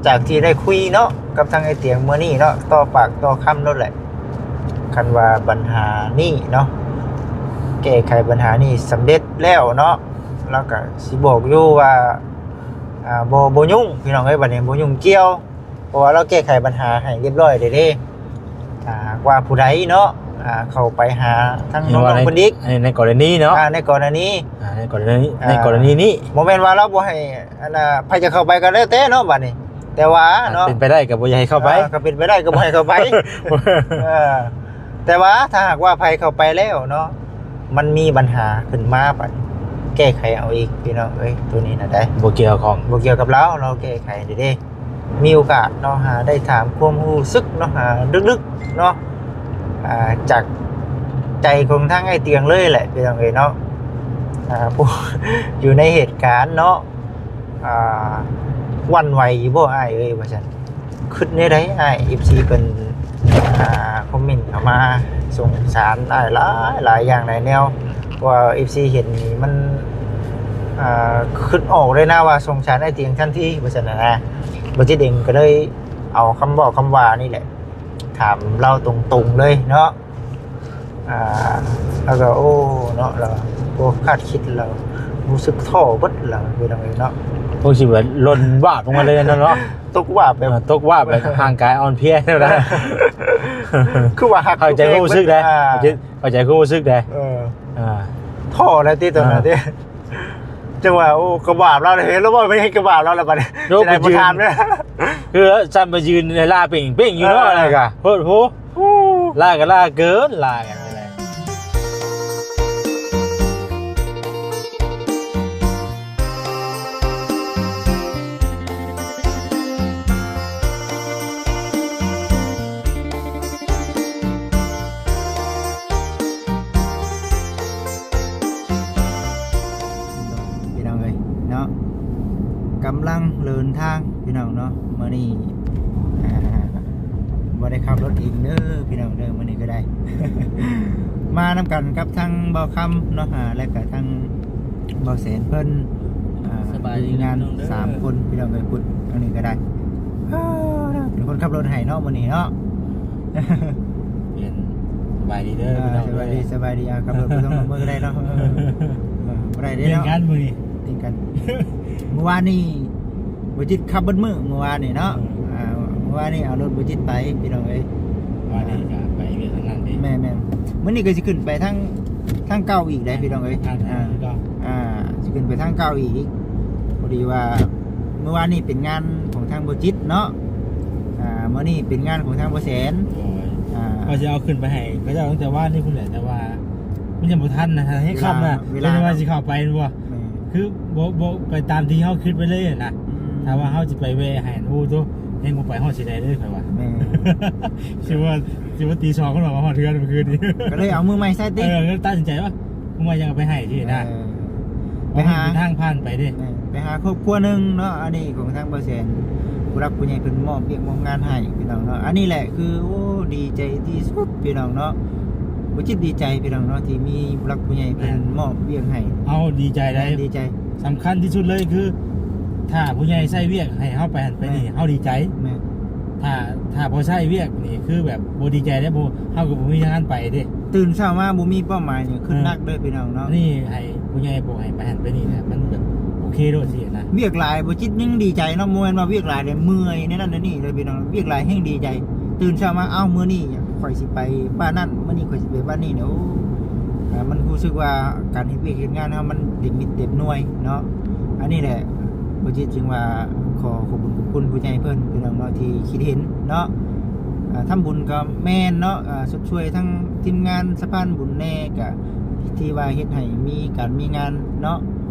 ຈາກທີ່ໄດ້ຄຸຍເນາະ ກັບທາງອ້າຍຕຽງມື້ນີ້ເນາະ ຕໍ່ປາກຕໍ່ຄຳໂລດແຫຼະ ຄັນວ່າບັນຫານີ້ເນາະ ແກ້ໄຂບັນຫານີ້ສຳເລັດແລ້ວເນາະ ລາວກໍຊິບອກຢູ່ວ່າ ອ່າ ບໍ່ ບໍ່ຫຍຸ້ງ ພີ່ນ້ອງເອີຍ ບັດນີ້ບໍ່ຫຍຸ້ງກ່ຽວ ເພາະວ່າລາວແກ້ໄຂບັນຫາໃຫ້ຮຽບຮ້ອຍແລ້ວເດ້. ຖ້າຫາກວ່າຜູ້ໃດເນາະ ອ່າ ເຂົ້າໄປຫາທາງນ້ອງໆເພິ່ນອີກ ໃນກໍລະນີເນາະ ອ່າ ໃນກໍລະນີ ອ່າ ໃນກໍລະນີ ອ່າ ໃນກໍລະນີນີ້ ບໍ່ແມ່ນວ່າລາວບໍ່ໃຫ້ ອັນນ່າ ໃຜຈະເຂົ້າໄປກໍແລ້ວແຕ່ເນາະ ບັດນີ້ ແຕ່ວ່າເນາະ ເປັນໄປໄດ້ກໍບໍ່ຢາກໃຫ້ເຂົ້າໄປ ເອີ ກໍເປັນໄປໄດ້ກໍບໍ່ໃຫ້ເຂົ້າໄປ ເອີ ແຕ່ວ່າຖ້າຫາກວ່າໃຜເຂົ້າໄປແລ້ວເນາະ ມັນມີບັນຫາຂຶ້ນມາ ບັດແກ້ໄຂເອົາອີກ ພີ່ນ້ອງເອີຍ ໂຕນີ້ນະໄດ໋ ບໍ່ກ່ຽວຂ້ອງ ບໍ່ກ່ຽວກັບລາວ ລາວແກ້ໄຂເດ້ ມີໂອກາດເນາະ ຫາໄດ້ຖາມຄວາມຮູ້ສຶກເນາະ ຫາເລິກໆເນາະ ອ່າ ຈາກໃຈຂອງທາງອ້າຍຕຽງເລີຍແຫຼະ ພີ່ນ້ອງເອີຍເນາະ ອ່າ ຜູ້ຢູ່ໃນເຫດການເນາະ ອ່າ ຫວັ່ນໄຫວຢູ່ບໍ່ອ້າຍເອີຍ ວ່າຊັ້ນ ຄິດແນວໃດອ້າຍ ເອັຟຊີ ເພິ່ນ ອ່າ ຄອມເມັນເຂົ້າມາ ສົງສານອ້າຍຫຼາຍ ຫຼາຍຢ່າງຫຼາຍແນວ ເພາະວ່າ ເອັຟຊີ ເຫັນນີ້ມັນ ອ່າ ຄິດອອກເລີຍນະວ່າສົງສານອ້າຍຕຽງທັນທີ ວ່າຊັ້ນນະ ບໍ່ຈິດເອງກໍເລີຍເອົາຄຳເວົ້າຄຳວ່ານີ້ແຫຼະ ຖາມລາວຕົງໆເລີຍເນາະ ອ່າ ລາວກໍ ໂອ້ ເນາະ ລາວ ໂອ້ ຄາດຄິດ ລາວຮູ້ສຶກທໍ້ເບິດ ລາວ ພີ່ນ້ອງເອີຍເນາະ ໂອ້ ຊິວ່າຫຼົ່ນວາບລົງມາເລີຍເນາະ ຕົກວາບແບບ ຕົກວາບແບບຮ່າງກາຍອ່ອນເພຍແນວໃດ ຄືວ່າຮັກ ເຂົ້າໃຈຄວາມຮູ້ສຶກໄດ໋ ອ່າ ເຂົ້າໃຈຄວາມຮູ້ສຶກໄດ໋ ເອີ ອ່າ ທໍ້ແລ້ວຕິຕອນນັ້ນຕິ ຈັ່ງວ່າ ໂອ້ ກະບາບລາວເດ້ ເຫັນແລ້ວບໍ່ ໄປເຮັດກະບາບລາວແລ້ວບັດນີ້ ໂອ້ ຊິໄດ້ບໍ່ຖາມເດ້ ຄືຊ້ຳໄປຢືນໃນລາເປັງໆຢູ່ເນາະ ເອີ ນັ້ນກະ ໂພດໂພ ລາກໍລາເກີນ ລາກັນໄປແລ້ວ ພີ່ນ້ອງເອີຍເນາະ ກຳລັງເດີນທາງພີ່ນ້ອງເນາະ ມື້ນີ້ ອ່າ ບໍ່ໄດ້ຂັບລົດເອງເດີພີ່ນ້ອງເດີ ມື້ນີ້ກໍໄດ້ ມານຳກັນກັບທາງບ່າວຄຳເນາະ ອ່າ ແລະກະທາງບ່າວແສນເພິ່ນ ອ່າ ສະບາຍດີ ມີງານ ພີ່ນ້ອງເດີ ສາມຄົນ ພີ່ນ້ອງເອີຍ ພຸ້ນ ທາງນີ້ກໍໄດ້ເປັນຄົນຂັບລົດໃຫ້ເນາະ ມື້ນີ້ເນາະ ເປັນ ສະບາຍດີເດີ ອ່າ ພີ່ນ້ອງເດີ ສະບາຍດີ ສະບາຍດີ ອ່າ ຂັບລົດໄປສົ່ງນ້ອງເບິ່ງກໍໄດ້ເນາະ ເອີ ບໍ່ໄດ້ເດ້ເນາະ ປ່ຽນກັນມື້ນີ້ ຕິດກັນ ມື້ວານນີ້ບໍ່ຈິດຂັບເບິດມື້ ມື້ວານນີ້ເນາະ ອ່າ ມື້ວານນີ້ເອົາລົດບໍ່ຈິດໄປ ພີ່ນ້ອງເອີຍ ວານນີ້ກໍໄປວຽກທາງນັ້ນເດ້ ແມ່ນໆ ມື້ນີ້ກໍຊິຂຶ້ນໄປທາງ ທາງເກົ່າອີກໄດ໋ ພີ່ນ້ອງເອີຍ ອ່າ ອ່າ ຊິຂຶ້ນໄປທາງເກົ່າອີກ ພໍດີວ່າມື້ວານນີ້ເປັນງານຂອງທາງບໍ່ຈິດເນາະ ອ່າ ມື້ນີ້ເປັນງານຂອງທາງບໍ່ແສນ ໂດຍ ອ່າ ວ່າຊິເອົາຂຶ້ນໄປໃຫ້ເຂົາເຈົ້າຕັ້ງແຕ່ວານນີ້ພຸ້ນແຫຼະ ແຕ່ວ່າ ມັນຍັງບໍ່ທັນນະ ໃຫ້ຄ່ຳນະ ເວລາ ເວລາ ເວລາຊິເຂົ້າໄປແມ່ນບໍ່ ແມ່ນ ຄືບໍ່ ບໍ່ໄປຕາມທີ່ເຮົາຄິດໄວ້ເລີຍນະ ອືມ ຖ້າວ່າເຮົາຊິໄປແວ່ໃຫ້ ໂອ້ໂຕ ແຮງບໍ່ໄປຮອດຊິໄດ້ເລີຍຂ້ອຍວ່າ ແມ່ນ ຊິວ່າ ຊິວ່າຕີສອງເພິ່ນວ່າຮອດເຮືອນມື້ຄືນນີ້ ກໍເລີຍເອົາມື້ໃໝ່ໃສ່ຕິ ເອີ ກໍຕັດສິນໃຈວ່າ ເມື່ອຍັງເອົາໄປໃຫ້ທີ່ນະ ເອີ ໄປຫາ ເພາະມັນເປັນທາງຜ່ານໄປເດ້ ແມ່ນ ໄປຫາຄອບຄົວໜຶ່ງເນາະ ອັນນີ້ຂອງທາງບໍ່ແສນ ຜູ້ຫຼັກຜູ້ໃຫຍ່ເພິ່ນມອບວຽກມອບງານໃຫ້ພີ່ນ້ອງເນາະ ອັນນີ້ແຫຼະຄື ໂອ້ ດີໃຈທີ່ສຸດພີ່ນ້ອງເນາະ ບໍ່ຈິດດີໃຈພີ່ນ້ອງເນາະ ທີ່ມີຜູ້ຫຼັກຜູ້ໃຫຍ່ເພິ່ນ ແມ່ນ ມອບວຽກໃຫ້ ເຮົາດີໃຈໄດ໋ ແມ່ນ ດີໃຈ ສຳຄັນທີ່ສຸດເລີຍຄື ຖ້າຜູ້ໃຫຍ່ໃຊ້ວຽກໃຫ້ເຮົາໄປຫັ້ນໄປນີ້ ແມ່ນ ເຮົາດີໃຈ ແມ່ນ ຖ້າ ຖ້າບໍ່ໃຊ້ວຽກນີ້ຄືແບບບໍ່ດີໃຈເດ້ ບໍ່ ເຮົາກໍບໍ່ມີງານໄປເດ້ ຕື່ນເຊົ້າມາບໍ່ມີເປົ້າໝາຍນີ້ ຄຶດ ເອີ ໜັກເດີພີ່ນ້ອງເນາະ ອັນນີ້ໃຫ້ຜູ້ໃຫຍ່ບອກໃຫ້ໄປຫັ້ນໄປນີ້ນະ ມັນແບບໂອເຄໂລດຊີ້ນະ ວຽກຫຼາຍບໍ່ຈິດຍັງດີໃຈເນາະ ບໍ່ແມ່ນວ່າວຽກຫຼາຍແລ້ວເມື່ອຍໃນນັ້ນໃນນີ້ເດີພີ່ນ້ອງ ວຽກຫຼາຍແຮງດີໃຈ ຕື່ນເຊົ້າມາ ເອົ້າ ມື້ນີ້ຂ້ອຍຊິໄປບ້ານນັ້ນ ມື້ນີ້ຂ້ອຍຊິໄປບ້ານນີ້ເນາະ ໂອ້ ມັນຮູ້ສຶກວ່າການເຮັດວຽກເຮັດງານເຮົາມັນເຕັມມິດເຕັມໜ່ວຍເນາະ ອັນນີ້ແຫຼະ ບໍ່ຈິດຈຶ່ງວ່າຂໍຂອບຄຸນຂອບຄຸນຜູ້ໃຫຍ່ເພິ່ນພີ່ນ້ອງເນາະ ທີ່ຄິດເຫັນເນາະ ອ່າ ທຳບຸນກໍແມ່ນເນາະ ອ່າ ຊົດຊ່ວຍທັງທີມງານສະພານບຸນແດ່ ກະທີ່ວ່າເຮັດໃຫ້ມີການມີງານເນາະ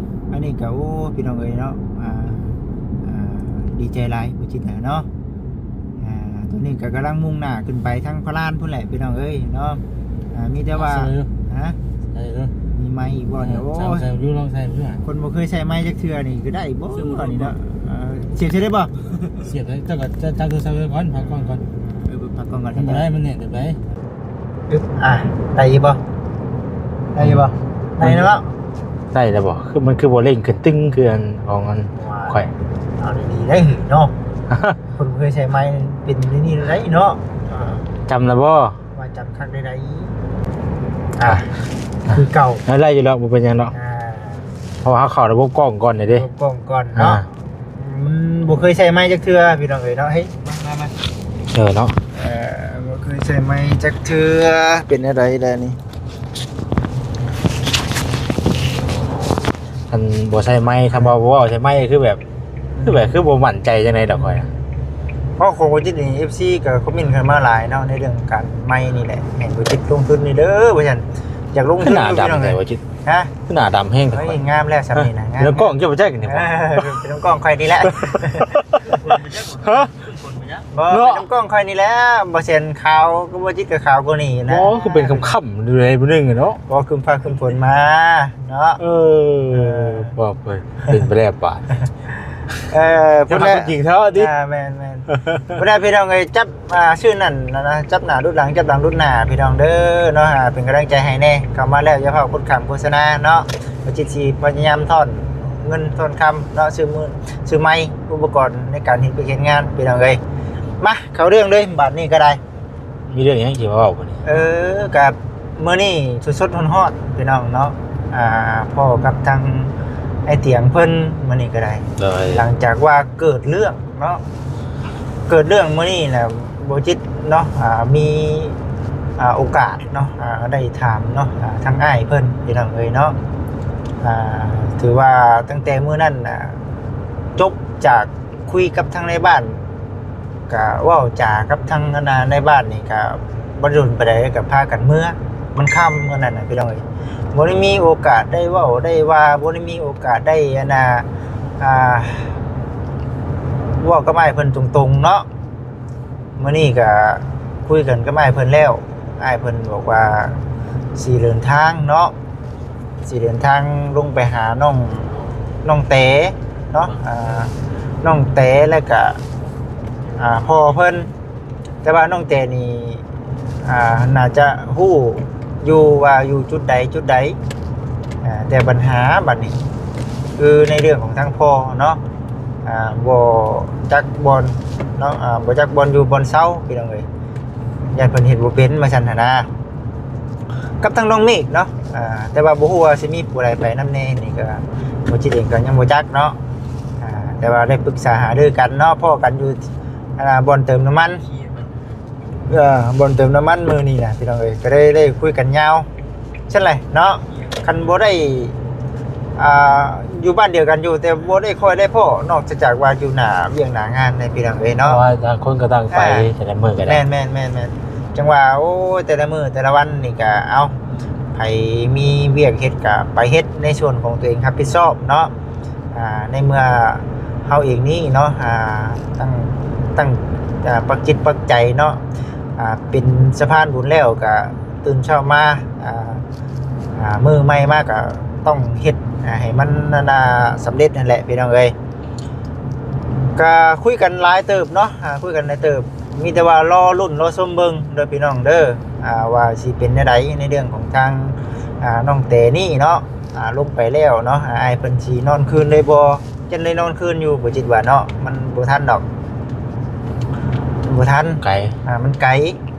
ອັນນີ້ກະ ໂອ້ ພີ່ນ້ອງເອີຍເນາະ ອ່າ ອ່າ ດີໃຈຫຼາຍບໍ່ຈິດນະເນາະ ອ່າ ຕອນນີ້ກໍກຳລັງມຸ່ງໜ້າຂຶ້ນໄປທາງພະລານພຸ້ນແຫຼະພີ່ນ້ອງເອີຍເນາະ ອ່າ ມີແຕ່ວ່າ ໃສ່ຢູ່ ຮະ ໃສ່ຢູ່ ມີໄມອີກບໍ່ນີ້ ໂອ້ຍ ໃສ່ຢູ່ ລອງໃສ່ຢູ່ ຄົນບໍ່ເຄີຍໃສ່ໄມຈັກເທື່ອນີ້ຄືໄດ້ບໍ່ ນີ້ເນາະ ເອີ ສຽບໃສ່ໄດ້ບໍ່ ສຽບໄດ້ ເຈົ້າກໍຈັບໂທລະສັບໄວ້ກ່ອນ ພັກກ່ອນກ່ອນ ເອີ ພັກກ່ອນກ່ອນ ມັນບໍ່ໄດ້ ມັນແໜ້ນເກີນໄປ ອຶບ ອ່ະ ໄດ້ຢູ່ບໍ່ ໄດ້ຢູ່ບໍ່ ໄດ້ແລ້ວເນາະ ໄດ້ແລ້ວບໍ່ ຄືມັນຄືບໍ່ເລັ່ງຂຶ້ນຕຶ້ງ ຄືອັນຂອງອັນ ວ້າ ຂ້ອຍ ເອົາດີໆໄດ້ເນາະ ຄົນບໍ່ເຄີຍໃຊ້ໄມ້ເປັນແນວນີ້ໄດ໋ເນາະ. ອ່າ ຈຳແລ້ວບໍ່? ວ່າຈຳຄັກໄດ້ໃດ. ອ່າ ອ່າ ຄືເກົ່າ. ໄດ້ຢູ່ແລ້ວ ບໍ່ເປັນຫຍັງດອກ. ອ່າ ເພາະວ່າເຮົາເຂົ້າລະບົບກ້ອງກ່ອນເດ້. ລະບົບກ້ອງກ່ອນເນາະ. ອ່າ ມັນບໍ່ເຄີຍໃຊ້ໄມ້ຈັກເທື່ອພີ່ນ້ອງເອີຍເນາະ. ເຮີ້ຍ ມາ ມາ ມາ ເອີເນາະ. ເອີ ບໍ່ເຄີຍໃຊ້ໄມ້ຈັກເທື່ອ. ເປັນແນວໃດແລະນີ້? ຄັນບໍ່ໃຊ້ໄມ້ ຄັນບໍ່ ບໍ່ເວົ້າໃຊ້ໄມ້ ຄືແບບ ຄືແບບ ຄືບໍ່ໝັ້ນໃຈຈັ່ງໃດດອກຂ້ອຍນະ. ເພາະຂອງບໍ່ຈິດນີ້ ເອັຟຊີ ກໍຄອມເມັນເຂົ້າມາຫຼາຍເນາະ ໃນເລື່ອງການໄມ້ນີ້ແຫຼະ. ແມ່ນບໍ່ຈິດລົງທຶນນີ້ເດີວ່າຊັ້ນ. ຢາກລົງທຶນຢູ່ພີ່ນ້ອງເອີຍ. ຄືໜ້າດຳແທ້ບໍ່ຈິດ? ຮະ? ຄືໜ້າດຳແຮງແທ້. ເອີຍ ງາມແລ້ວສ່ຳນີ້ນະ. ເປັນນ້ຳກ້ອງເຈົ້າບໍ່ຈັກນີ້ບໍ່? ເອີ ເປັນນ້ຳກ້ອງຂ້ອຍນີ້ແຫຼະ. ຮະ? ບໍ່ ເນາະ ເປັນນ້ຳກ້ອງຂ້ອຍນີ້ແຫຼະ. ບໍ່ແຊນຂາວ ກໍບໍ່ຈິດກໍຂາວກວ່ານີ້ນະ. ບໍ່ ຄືເປັນຄ່ຳໆຢູ່ໃດຜູ້ໜຶ່ງເນາະ. ບໍ່ ຄຶ້ມຟ້າຄຶ້ມຝົນມາເນາະ. ເອີ ເອີ ວ່າໄປ ເປັນໄປແລ້ວປານ. ເອີ ເປັນຄວາມຈິງແທ້ຕິ. ອ່າ ແມ່ນໆ. ບໍ່ໄດ້ພີ່ນ້ອງເອີຍ ຈັບ ອ່າ ຊື່ນັ້ນນະ ຈັບໜ້າຫຼຸດຫຼັງ ຈັບຫຼັງຫຼຸດໜ້າ ພີ່ນ້ອງເດີເນາະ. ອ່າ ເປັນກຳລັງໃຈໃຫ້ແດ່. ເຂົ້າມາແລ້ວຢ່າເຝົ້າກົດຂ້າມໂຄສະນາເນາະ. ບໍ່ຈິດຊິພະຍາຍາມທ້ອນເງິນທ້ອນຄຳເນາະ ຊື້ມື ຊື້ໄມ້ ອຸປະກອນໃນການເຮັດວຽກເຮັດງານ ພີ່ນ້ອງເອີຍ. ມາ ເຂົ້າເລື່ອງເລີຍ ບາດນີ້ກໍໄດ້. ມີເລື່ອງຫຍັງຊິເວົ້າບັດນີ້? ເອີ ກັບມື້ນີ້ສົດໆຮ້ອນໆ ພີ່ນ້ອງເນາະ. ອ່າ ພໍ້ກັບທາງອ້າຍຕຽງເພິ່ນ ມື້ນີ້ກໍໄດ້. ໂດຍ ຫຼັງຈາກວ່າເກີດເລື່ອງເນາະ ເກີດເລື່ອງມື້ນີ້ແຫຼະ ບໍ່ຈິດເນາະ. ອ່າ ມີ ອ່າ ໂອກາດເນາະ ອ່າ ໄດ້ຖາມເນາະ ອ່າ ທາງອ້າຍເພິ່ນ ພີ່ນ້ອງເອີຍເນາະ. ອ່າ ຖືວ່າຕັ້ງແຕ່ມື້ນັ້ນນະ ຈົບຈາກ ຄຸຍກັບທາງໃນບ້ານ ກະເວົ້າຈາກັບທາງອັນນ່າໃນບ້ານນີ້ກະບໍ່ດົນປານໃດ ກະພາກັນເມືອ ມັນຄ່ຳມື້ນັ້ນນະພີ່ນ້ອງເອີຍ. ບໍ່ໄດ້ມີໂອກາດໄດ້ເວົ້າໄດ້ວ່າ ບໍ່ໄດ້ມີໂອກາດໄດ້ອັນນ່າ ອ່າ ເວົ້າກັບອ້າຍເພິ່ນຕົງໆເນາະ. ມື້ນີ້ກະຄຸຍກັນກັບອ້າຍເພິ່ນແລ້ວ ອ້າຍເພິ່ນບອກວ່າຊິເດີນທາງເນາະ ຊິເດີນທາງລົງໄປຫານ້ອງ ນ້ອງແຕເນາະ ອ່າ ນ້ອງແຕ ແລ້ວກະ ອ່າ ພໍ່ເພິ່ນ. ແຕ່ວ່ານ້ອງແຕນີ້ ອ່າ ໜ້າຈະຮູ້ຢູ່ວ່າຢູ່ຈຸດໃດຈຸດໃດ ອ່າ ແຕ່ບັນຫາບັດນີ້ ຄືໃນເລື່ອງຂອງທາງພໍ່ເນາະ ອ່າ ບໍ່ຈັກບ່ອນເນາະ ອ່າ ບໍ່ຈັກບ່ອນຢູ່ບ່ອນເຊົາ ພີ່ນ້ອງເອີຍ. ຢ້ານເພິ່ນເຮັດບໍ່ເປັນວ່າຊັ້ນຫັ້ນນະ ກັບທາງນ້ອງເມກເນາະ. ອ່າ ແຕ່ວ່າບໍ່ຮູ້ວ່າຊິມີຜູ້ໃດໄປນຳແດ່ ນີ້ກໍບໍ່ຈິດເອງກໍຍັງບໍ່ຈັກເນາະ. ອ່າ ແຕ່ວ່າໄດ້ປຶກສາຫາລືກັນເນາະ ພໍ້ກັນຢູ່ ອ່າ ບ່ອນເຕີມນ້ຳມັນ ເອີ ບ່ອນເຕີມນ້ຳມັນມື້ນີ້ນະ ພີ່ນ້ອງເອີຍ ກໍໄດ້ ໄດ້ຄຸຍກັນຍາວ ຊັ້ນແຫຼະເນາະ. ຄັນບໍ່ໄດ້ ອ່າ ຢູ່ບ້ານດຽວກັນຢູ່ ແຕ່ບໍ່ໄດ້ຄ່ອຍໄດ້ພໍ້ ນອກຈາກວ່າຢູ່ໜ້າວຽກໜ້າງານໃນ ພີ່ນ້ອງເອີຍເນາະ ເພາະວ່າຕ່າງຄົນກໍຕ່າງໄປ ອ່າ ແຕ່ລະມື້ກໍໄດ້ ແມ່ນໆໆໆ. ຈັ່ງວ່າ ໂອ້ຍ ແຕ່ລະມື້ແຕ່ລະວັນນີ້ກໍ ເອົ້າ ໃຜມີວຽກເຮັດກໍໄປເຮັດໃນສ່ວນຂອງຕົວເອງຮັບຜິດຊອບເນາະ. ອ່າ ໃນເມື່ອເຮົາເອງນີ້ເນາະ ອ່າ ຕັ້ງ ຕັ້ງ ອ່າ ປັກຈິດປັກໃຈເນາະ ອ່າ ເປັນສະພານບຸນແລ້ວ ກະຕື່ນເຊົ້າມາ ອ່າ ອ່າ ມື້ໃໝ່ມາກະຕ້ອງເຮັດ ອ່າ ໃຫ້ມັນນັ້ນນະ ສຳເລັດຫັ້ນແຫຼະ ພີ່ນ້ອງເອີຍ. ກະຄຸຍກັນຫຼາຍເຕີບເນາະ ອ່າ ຄຸຍກັນຫຼາຍເຕີບ ມີແຕ່ວ່າລໍລຸ້ນລໍຊົມເບິ່ງເດີພີ່ນ້ອງເດີ ອ່າ ວ່າຊິເປັນແນວໃດໃນເລື່ອງຂອງທາງ ອ່າ ນ້ອງແຕນີ້ເນາະ. ອ່າ ລົງໄປແລ້ວເນາະ ອ້າຍເພິ່ນຊິນອນຄືນເລີຍບໍ່? ຈັ່ງໄດ້ນອນຄືນຢູ່ ບໍ່ຈິດວ່າເນາະ ມັນບໍ່ທັນດອກ ບໍ່ທັນ ໄກ ອ່າ ມັນໄກ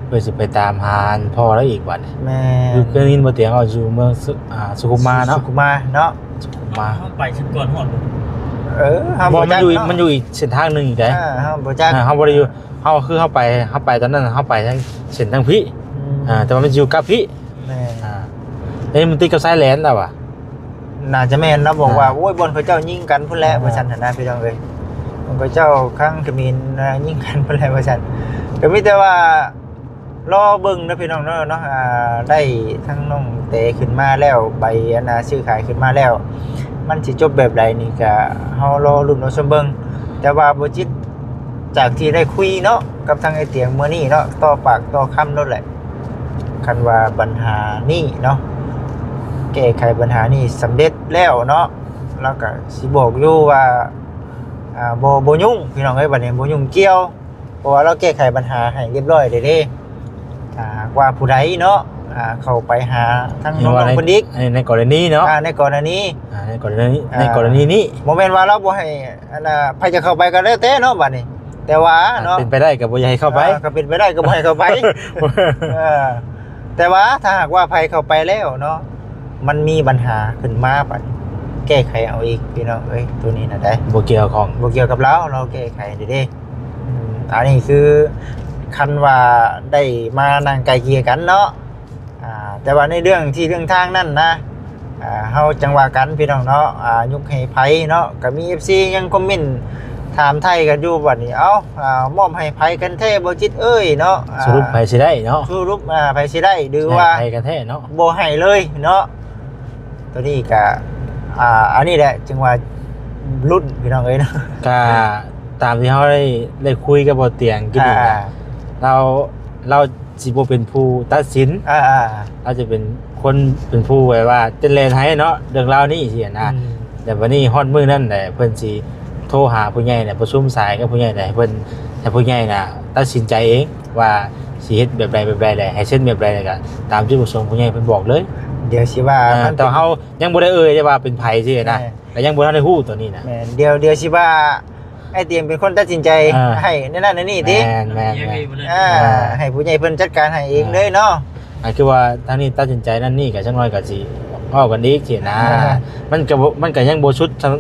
ເພື່ອຊິໄປຕາມຫາພໍ່ລາວອີກບັດນີ້. ແມ່ນ ຄືໄດ້ຍິນບໍ່ຕຽງເວົ້າຢູ່ເມືອງສຸ ອ່າ ສຸຂຸມມາເນາະ ສຸຂຸມມາເນາະ ສຸຂຸມມາ. ເຮົາໄປຊະກ່ອນຮອດບໍ່? ເອີ ເຮົາບໍ່ ບໍ່ ມັນຢູ່ ມັນຢູ່ອີກເສັ້ນທາງໜຶ່ງອີກເດ້. ອ່າ ເຮົາບໍ່ຈັກ ອ່າ ເຮົາບໍ່ໄດ້ຢູ່ ເຮົາຄືເຮົາໄປ ເຮົາໄປຕອນນັ້ນ ເຮົາໄປທາງເສັ້ນທາງພີ້ ອືມ ອ່າ ແຕ່ວ່າມັນຢູ່ກັບພີ້. ແມ່ນ ອ່າ ເອີ ມັນຕິດກັບຊາຍແດນແລ້ວຫວາ? ໜ້າຈະແມ່ນເນາະ ບອກວ່າ ອ່າ ໂອ້ຍ ບ່ອນເຂົາເຈົ້າຍິງກັນພຸ້ນແຫຼະ ອ່າ ວ່າຊັ້ນຫັ້ນນະ ພີ່ນ້ອງເອີຍ. ບ່ອນເຂົາເຈົ້າຄັງຂະເໝນ ອ່າ ຍິງກັນພຸ້ນແຫຼະ ວ່າຊັ້ນ. ກໍມີແຕ່ວ່າລໍເບິ່ງເນາະ ພີ່ນ້ອງເນາະ ເນາະ ອ່າ ໄດ້ທັງນ້ອງແຕຂຶ້ນມາແລ້ວ ໃບອັນນ່າຊື້ຂາຍຂຶ້ນມາແລ້ວ ມັນຊິຈົບແບບໃດນີ້ ກະເຮົາລໍລຸ້ນລໍຊົມເບິ່ງ. ແຕ່ວ່າບໍ່ຈິດ ຈາກທີ່ໄດ້ຄຸຍເນາະ ກັບທາງອ້າຍຕຽງມື້ນີ້ເນາະ ຕໍ່ປາກຕໍ່ຄຳໂລດແຫຼະ ຄັນວ່າບັນຫານີ້ເນາະ ແກ້ໄຂບັນຫານີ້ສຳເລັດແລ້ວເນາະ ລາວກະຊິບອກຢູ່ວ່າ ອ່າ ບໍ່ ບໍ່ຫຍຸ້ງ ພີ່ນ້ອງເອີຍ. ບັດນີ້ບໍ່ຫຍຸ້ງກ່ຽວ ເພາະວ່າລາວແກ້ໄຂບັນຫາໃຫ້ຮຽບຮ້ອຍແລ້ວເດ້. ຖ້າຫາກວ່າຜູ້ໃດເນາະ ອ່າ ເຂົ້າໄປຫາທາງນ້ອງໆເພິ່ນອີກ ໃນ ໃນກໍລະນີເນາະ ອ່າ ໃນກໍລະນີ ອ່າ ໃນກໍລະນີ ອ່າ ໃນກໍລະນີນີ້ ບໍ່ແມ່ນວ່າລາວບໍ່ໃຫ້ ອັນນ່າ ໃຜຈະເຂົ້າໄປກໍແລ້ວແຕ່ເນາະ ບັດນີ້ ແຕ່ວ່າເນາະ ເປັນໄປໄດ້ກໍບໍ່ຢາກໃຫ້ເຂົ້າໄປ ເອີ ກໍເປັນໄປໄດ້ກໍບໍ່ໃຫ້ເຂົ້າໄປ ເອີ ແຕ່ວ່າຖ້າຫາກວ່າໃຜເຂົ້າໄປແລ້ວເນາະ ມັນມີບັນຫາຂຶ້ນມາບັດ ແກ້ໄຂເອົາອີກ ພີ່ນ້ອງເອີຍ ໂຕນີ້ນະໄດ໋ ບໍ່ກ່ຽວຂ້ອງ ບໍ່ກ່ຽວກັບລາວ ລາວແກ້ໄຂເດ້ ອືມ ອັນນີ້ຄືຄັນວ່າໄດ້ມານັ່ງໄກ່ເກ່ຍກັນເນາະ ອ່າ ແຕ່ວ່າໃນເລື່ອງທີ່ເລື່ອງທາງນັ້ນນະ ອ່າ ເຮົາຈັ່ງວ່າກັນພີ່ນ້ອງເນາະ ອ່າ ຍົກໃຫ້ໃຜເນາະ ກໍມີເອັຟຊີຍັງຄອມເມັນຖາມໄຖ່ກັນຢູ່ ບັດນີ້ ເອົ້າ ອ່າ ມອບໃຫ້ໃຜກັນແທ້ບໍ່ຈິດເອີຍເນາະ ອ່າ ສະຫຼຸບໃຜຊິໄດ້ເນາະ ສະຫຼຸບ ອ່າ ໃຜຊິໄດ້ ຫຼືວ່າໃຫ້ໃຜກັນແທ້ເນາະ ບໍ່ໃຫ້ເລີຍເນາະ ໂຕນີ້ກະ ອ່າ ອັນນີ້ແຫຼະຈຶ່ງວ່າລຸ້ນພີ່ນ້ອງເອີຍເນາະ ກະຕາມທີ່ເຮົາໄດ້ ໄດ້ຄຸຍກັບບໍ່ຕຽງກິນນີ້ນະ ອ່າ ລາວ ລາວຊິບໍ່ເປັນຜູ້ຕັດສິນ ອ່າໆ ລາວຈະເປັນຄົນ ເປັນຜູ້ແບບວ່າເຕັ້ນແລ່ນໃຫ້ເນາະ ເລື່ອງລາວນີ້ຊີ້ນະ ອືມ ແຕ່ບັດນີ້ຮອດມື້ນັ້ນແຫຼະ ເພິ່ນຊິໂທຫາຜູ້ໃຫຍ່ແຫຼະ ປະຊຸມສາຍກັບຜູ້ໃຫຍ່ແຫຼະ ໃຫ້ເພິ່ນ ໃຫ້ຜູ້ໃຫຍ່ນະຕັດສິນໃຈເອງວ່າຊິເຮັດແບບໃດແບບໃດແຫຼະ ໃຫ້ເຊັນແບບໃດ ແລ້ວກະຕາມຈຸດປະສົງຜູ້ໃຫຍ່ເພິ່ນບອກເລີຍ ດຽວຊິວ່າ ອ່າ ແຕ່ເຮົາ ຍັງບໍ່ໄດ້ເອີ່ຍໄດ້ວ່າເປັນໃຜຊີ້ນະ ແມ່ນ ກໍຍັງບໍ່ທັນໄດ້ຮູ້ຕົວນີ້ນະ ແມ່ນ ດຽວ ດຽວຊິວ່າອ້າຍຕຽງເປັນຄົນຕັດສິນໃຈ ອ່າ ໃຫ້ແນວນັ້ນແນວນີ້ຕິ ແມ່ນໆໆ ອ່າ ອ່າ ໃຫ້ຜູ້ໃຫຍ່ເພິ່ນຈັດການໃຫ້ເອງເລີຍເນາະ ອ່າ ຄືວ່າທາງນີ້ຕັດສິນໃຈນັ້ນນີ້ກໍຈັກໜ້ອຍກໍຊິເວົ້າກັນອີກຊີ້ນະ ອ່າ ມັນກໍບໍ່ ມັນກໍຍັງບໍ່ສຸດນຳ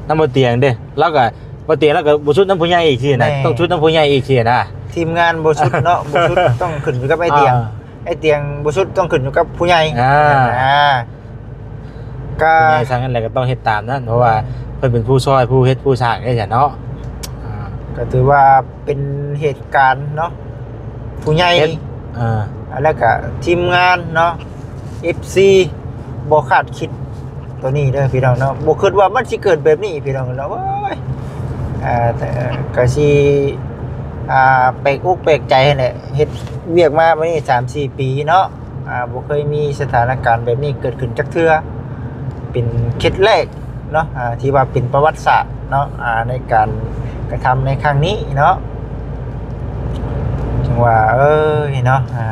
ນຳບໍ່ຕຽງເດ້ ລາວກໍ ບໍ່ຕຽງລາວກໍບໍ່ສຸດນຳຜູ້ໃຫຍ່ອີກຊີ້ນະ ແມ່ນ ຕ້ອງສຸດນຳຜູ້ໃຫຍ່ອີກຊີ້ນະ ທີມງານບໍ່ສຸດເນາະ ບໍ່ສຸດຕ້ອງຂຶ້ນຢູ່ກັບອ້າຍຕຽງ ອ່າ ອ້າຍຕຽງບໍ່ສຸດຕ້ອງຂຶ້ນຢູ່ກັບຜູ້ໃຫຍ່ ອ່າ ອ່າ ກໍຜູ້ໃຫຍ່ສັ່ງນັ້ນແຫຼະກໍຕ້ອງເຮັດຕາມນັ້ນ ເພາະວ່າ ແມ່ນ ເພິ່ນເປັນຜູ້ຊ່ອຍ ຜູ້ເຮັດ ຜູ້ສ້າງເດ້ຊັ້ນເນາະ ອ່າ ກໍຖືວ່າເປັນເຫດການເນາະ ຜູ້ໃຫຍ່ ເຮັດ ອ່າ ແລ້ວກໍທີມງານເນາະ ເອັຟຊີ ບໍ່ຄາດຄິດຕົວນີ້ເດີພີ່ນ້ອງເນາະ ບໍ່ຄິດວ່າມັນຊິເກີດແບບນີ້ພີ່ນ້ອງເນາະ ໂອ້ຍ ອ່າ ແຕ່ກໍຊິ ອ່າ ແປກອົກແປກໃຈຫັ້ນແຫຼະ ເຮັດວຽກມາບັດນີ້ສາມສີ່ປີເນາະ ອ່າ ບໍ່ເຄີຍມີສະຖານະການແບບນີ້ເກີດຂຶ້ນຈັກເທື່ອ ເປັນເຄສແລກເນາະ ອ່າ ທີ່ວ່າເປັນປະຫວັດສາດເນາະ ອ່າ ໃນການກະທຳໃນຄັ້ງນີ້ເນາະ ຈັ່ງວ່າ ເອີຍ ເນາະ ອ່າ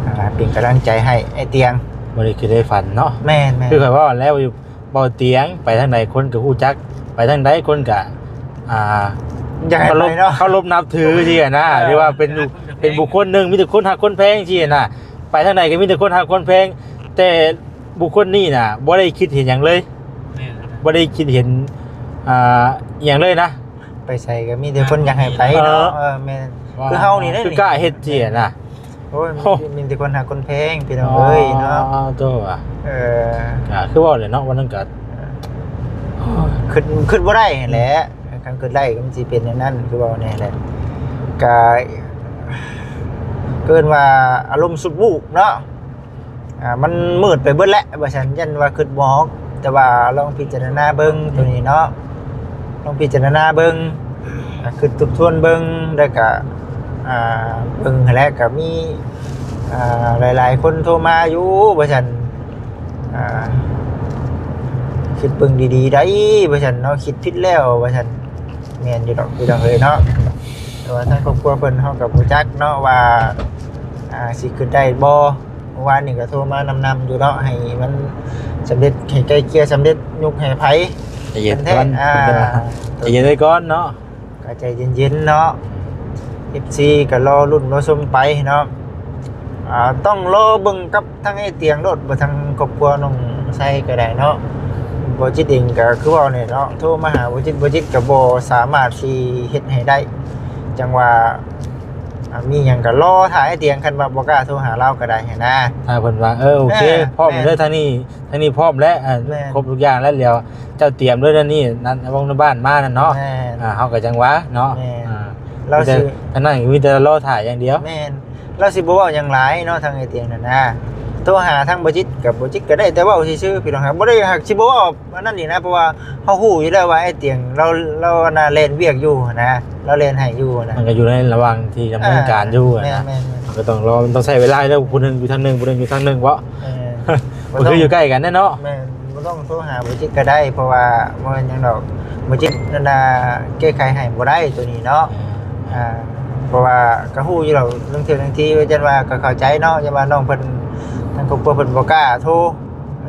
ອ່າ ເປັນກຳລັງໃຈໃຫ້ອ້າຍຕຽງ ບໍ່ໄດ້ຄິດໄດ້ຝັນເນາະ ແມ່ນໆ ຄືຂ້ອຍເວົ້າແລ້ວຢູ່ ເບົາຕຽງ ໄປທາງໃດຄົນກໍຮູ້ຈັກ ໄປທາງໃດຄົນກໍ ອ່າ ຢາກໃຫ້ໄປເນາະ ເຄົາລົບ ເຄົາລົບນັບຖືຊີ້ນະ ເອີ ທີ່ວ່າເປັນ ເປັນບຸກຄົນໜຶ່ງ ມີແຕ່ຄົນຮັກຄົນແພງຊີ້ນະ ໄປທາງໃດກໍມີແຕ່ຄົນຮັກຄົນແພງ ແຕ່ບຸກຄົນນີ້ນະ ບໍ່ໄດ້ຄິດເຫັນຫຍັງເລີຍ ແມ່ນ ບໍ່ໄດ້ຄິດເຫັນ ອ່າ ອີ່ຫຍັງເລີຍນະ ໄປໃສກໍມີແຕ່ຄົນຢາກໃຫ້ໄປເນາະ ເອີ ເອີ ແມ່ນ ຄືເຮົານີ້ເດ້ ຄືກ້າເຮັດຊີ້ນະ ໂອ້ຍ ໂອ້ ມີ ມີແຕ່ຄົນຮັກຄົນແພງພີ່ນ້ອງເອີຍເນາະ ອໍ ໂຕ ເອີ ກໍຄືເວົ້າແຫຼະເນາະ ວັນນັ້ນກໍ ເອີ ຄິດ ຄິດບໍ່ໄດ້ຫັ້ນແຫຼະ ຄັນຄິດໄດ້ກໍມັນຊິເປັນແນວນັ້ນ ຄືເວົ້າແນ່ແຫຼະ ກໍ ເອີ້ນວ່າອາລົມສຸດວູບເນາະ ອ່າ ມັນມືດໄປເບິດແຫຼະວ່າຊັ້ນ ຢ້ານວ່າຄິດບໍ່ອອກ ແຕ່ວ່າລອງພິຈາລະນາເບິ່ງໂຕນີ້ເນາະ ລອງພິຈາລະນາເບິ່ງ ອ່າ ຄິດທົບທວນເບິ່ງ ແລ້ວກະ ອ່າ ເບິ່ງຫັ້ນແຫຼະ ກະມີ ອ່າ ຫຼາຍໆຄົນໂທມາຢູ່ວ່າຊັ້ນ ອ່າ ຄິດເບິ່ງດີໆໄດ໋ວ່າຊັ້ນເນາະ ຄິດຜິດແລ້ວວ່າຊັ້ນ ແມ່ນຢູ່ດອກ ພີ່ນ້ອງເອີຍເນາະ ແຕ່ວ່າທາງຄອບຄົວເພິ່ນ ເຮົາກໍບໍ່ຈັກເນາະວ່າ ອ່າ ຊິຄິດໄດ້ບໍ່ ເມື່ອວານນີ້ກໍໂທມານຳໆຢູ່ເນາະ ໃຫ້ມັນສຳເລັດ ໃຫ້ໄກ່ເກ່ຍສຳເລັດ ຍົກໃຫ້ໃຜ ໃຈເຢັນກ່ອນ ອ່າ ໃຈເຢັນໄວ້ກ່ອນເນາະ ກໍໃຈເຢັນໆເນາະ ເອັຟຊີກໍລໍລຸ້ນລໍຊົມໄປເນາະ ອ່າ ຕ້ອງລໍເບິ່ງກັບທາງອ້າຍຕຽງໂລດ ບໍ່ ທາງຄອບຄົວນ້ອງໄຊກໍໄດ້ເນາະ ບໍ່ຈິດເອງກໍຄືເວົ້າແຫຼະເນາະ ໂທມາຫາບໍ່ຈິດ ບໍ່ຈິດກໍບໍ່ສາມາດຊິເຮັດໃຫ້ໄດ້ ຈັ່ງວ່າ ອ່າ ມີຫຍັງກໍລໍຖ້າອ້າຍຕຽງ ຄັນວ່າບໍ່ກ້າໂທຫາລາວກໍໄດ້ຫັ້ນນະ ຖ້າເພິ່ນວ່າ ເອີ ໂອເຄ ເອີ ພ້ອມເດີ ແມ່ນ ທາງນີ້ ທາງນີ້ພ້ອມແລ້ວ ອ່າ ແມ່ນ ຄົບທຸກຢ່າງແລ້ວ ດຽວເຈົ້າຕຽມເດີ ນັ້ນນີ້ ນັ້ນ ວອງໃນບ້ານມານັ້ນເນາະ ແມ່ນ ອ່າ ເຮົາກໍຈັ່ງວ່າເນາະ ແມ່ນ ອ່າ ລາວຊິ ອັນນັ້ນມີແຕ່ລໍຖ້າຢ່າງດຽວ ແມ່ນ ລາວຊິບໍ່ເວົ້າຫຍັງຫຼາຍເນາະ ທາງອ້າຍຕຽງນັ້ນນະ ໂທຫາທາງບໍ່ຈິດກັບບໍ່ຈິດກໍໄດ້ແຕ່ເວົ້າຊື່ໆ ພີ່ນ້ອງ ບໍ່ໄດ້ ຫາກຊິບໍ່ເວົ້າ ອັນນັ້ນນີ້ນະ ເພາະວ່າເຮົາຮູ້ຢູ່ແລ້ວວ່າອ້າຍຕຽງລາວ ລາວອັນນ່າແລ່ນວຽກຢູ່ຫັ້ນນະ ລາວແລ່ນໃຫ້ຢູ່ຫັ້ນນະ ມັນກໍຢູ່ໃນລະຫວ່າງທີ່ດຳເນີນການຢູ່ຫັ້ນນະ ອ່າ ແມ່ນໆໆ ມັນກໍຕ້ອງລໍ ມັນຕ້ອງໃຊ້ເວລາ ແລ້ວຜູ້ໜຶ່ງຢູ່ທາງໜຶ່ງ ຜູ້ໜຶ່ງຢູ່ທາງໜຶ່ງເບາະ ເອີ ມັນຄືຢູ່ໃກ້ກັນແດ່ເນາະ ແມ່ນ ບໍ່ຕ້ອງໂທຫາບໍ່ຈິດກໍໄດ້ ເພາະວ່າບໍ່ແມ່ນຫຍັງດອກ ບໍ່ຈິດນັ້ນນະ ແກ້ໄຂໃຫ້ບໍ່ໄດ້ໂຕນີ້ເນາະ ແມ່ນ ອ່າ ເພາະວ່າກໍຮູ້ຢູ່ດອກ ລາງເທື່ອລາງທີ ວ່າຈັ່ງວ່າກໍເຂົ້າໃຈເນາະ ຢ່າວ່ານ້ອງເພິ່ນ ທາງຄອບຄົວເພິ່ນບໍ່ກ້າໂທ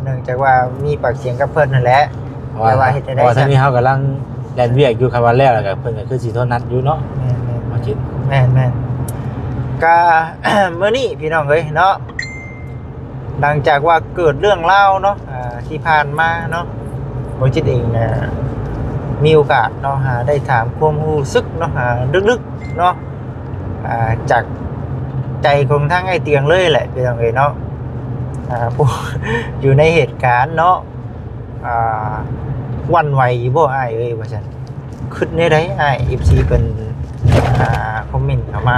ເນື່ອງຈາກວ່າມີປາກສຽງກັບເພິ່ນຫັ້ນແຫຼະ ແຕ່ວ່າເຮັດຈັ່ງໃດ ເພາະວ່າທາງນີ້ເຮົາກຳລັງ ແລ່ນວຽກຢູ່ ຄັນວ່າແລ້ວແລ້ວກໍເພິ່ນກໍຄືຊິໂທນັດຢູ່ເນາະ ແມ່ນໆ ບໍ່ຈິດ ແມ່ນໆ ກະ ມື້ນີ້ພີ່ນ້ອງເອີຍເນາະ ຫຼັງຈາກວ່າເກີດເລື່ອງລາວເນາະ ອ່າ ທີ່ຜ່ານມາເນາະ ບໍ່ຈິດເອງນະ ມີໂອກາດເນາະ ຫາໄດ້ຖາມຄວາມຮູ້ສຶກເນາະ ອ່າ ເລິກໆ ເນາະ ອ່າ ຈາກໃຈຂອງທາງອ້າຍຕຽງເລີຍແຫຼະ ພີ່ນ້ອງເອີຍເນາະ ອ່າ ຜູ້ຢູ່ໃນເຫດການເນາະ ອ່າ ຫວັ່ນໄຫວຢູ່ບໍ່ອ້າຍເອີຍ ວ່າຊັ້ນ ຄິດແນວໃດອ້າຍ ເອັຟຊີ ເພິ່ນ ອ່າ ຄອມເມັນເຂົ້າມາ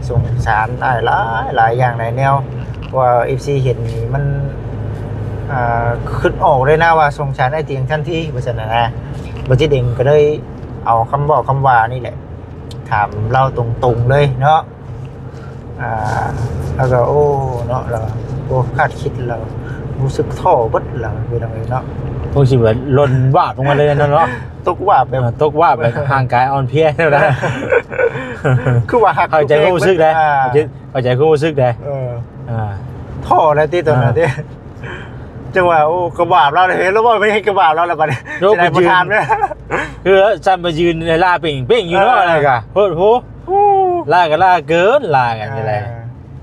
ສົງສານອ້າຍຫຼາຍ ຫຼາຍຢ່າງຫຼາຍແນວ ເພາະວ່າ ເອັຟຊີ ເຫັນນີ້ມັນ ອ່າ ຄິດອອກເລີຍນະວ່າສົງສານອ້າຍຕຽງທັນທີ ວ່າຊັ້ນນະ ບໍ່ຈິດເອງກໍເລີຍເອົາຄຳເວົ້າຄຳວ່ານີ້ແຫຼະ ຖາມລາວຕົງໆເລີຍເນາະ ອ່າ ລາວກໍ ໂອ້ ເນາະ ລາວ ໂອ້ ຄາດຄິດ ລາວຮູ້ສຶກທໍ້ເບິດ ລາວ ພີ່ນ້ອງເອີຍເນາະ ຄົງຊິແບບຫຼົ່ນວາບລົງມາເລີຍເນາະ ຕົກວາບແບບ ເອີ ຕົກວາບແບບຮ່າງກາຍອ່ອນເພຍແນວໃດ ຄືວ່າຮັກ ເຂົ້າໃຈຄວາມຮູ້ສຶກໄດ໋ ອ່າ ເຂົ້າໃຈຄວາມຮູ້ສຶກໄດ໋ ເອີ ອ່າ ທໍ້ແລ້ວຕິຕອນນັ້ນຕິ ອ່າ ຈັ່ງວ່າ ໂອ້ ກະບາບລາວເດ້ ເຫັນລາວເວົ້າໄປເຮັດກະບາບລາວແລ້ວບັດນີ້ ໂອ້ ຊິໄດ້ບໍ່ຖາມເດ້ ຄືຊັ້ນໄປຢືນໃນລາເປັງໆຢູ່ເນາະ ເອີ ນັ້ນກະ ໂພດໂພ ໂອ້ ລາກໍລາເກີນ ລາກັນນີ້ແຫຼະ